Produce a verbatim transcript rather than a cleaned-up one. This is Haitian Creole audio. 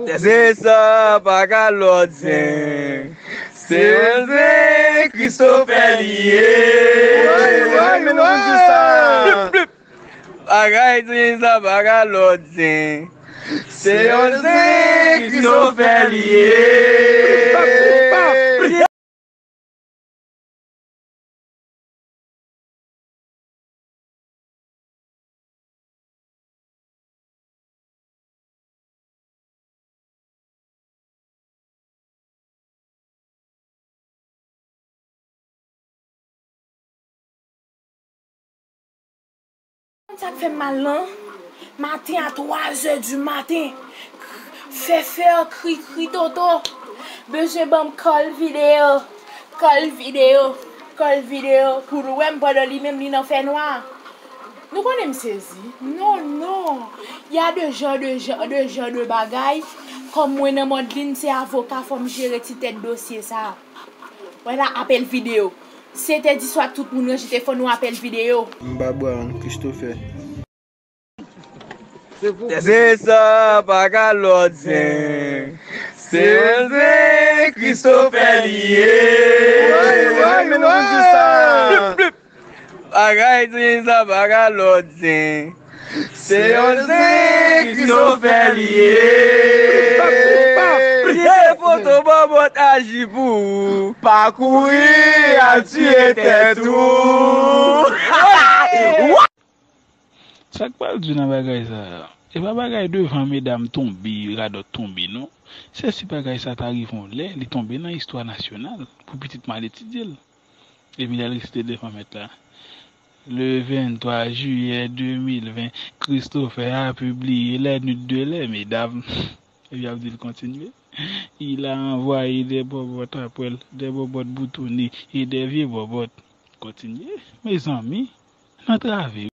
Zen sa pa ka lòt zen. Se yon zen Christopher li ye. Woy, woy, woy. Bagay zen sa pa ka lòt zen. Se yon zen Christopher li ye. Sa k fè m mal lan? Maten a twa zè di maten. Fè fè kri kri toto. Bezwen ban m kòl videyo. Kòl videyo. Kòl videyo. Pou l wè m pandan li menm li nan fè nwa. Nou konnen m sezi. Non, non. Y a de jan de jan de jan de bagay. Kòm mwen nan Madlin se avoka fò m jere ti tèt dosye sa. Wè la apèl videyo. Sèt è di swa tout moun ranje telefòn nou apèl videyo. M pa bwa Christopher. Zen sa pa ka lòt zen. Se yon zen Christopher li ye. Woy, woy, woy. Bagay zen sa pa ka lòt zen. Se yon zen Christopher li ye. Ye foto bòbòt aji pou ou. Pa kouri al tiye tèt ou. Sa k pral di nan bagay sa a? E pa bagay devan medam tonbe, radòt tonbe, non. Se si bagay sa ta rive yon lè, li tonbe nan istwa nasyonal pou pitit m al etidye l. Epi l al resite devan mèt la. Le venntwa jiyè de mil ven, Christopher a pibliye Les Nudes de Les Mesdames. Epi ap di l kontinye. Il a envoyé des bòbòt après l, des bòbòt boutonnées et des vieux bòbòt. Kontinye. Mezanmi, n antrave.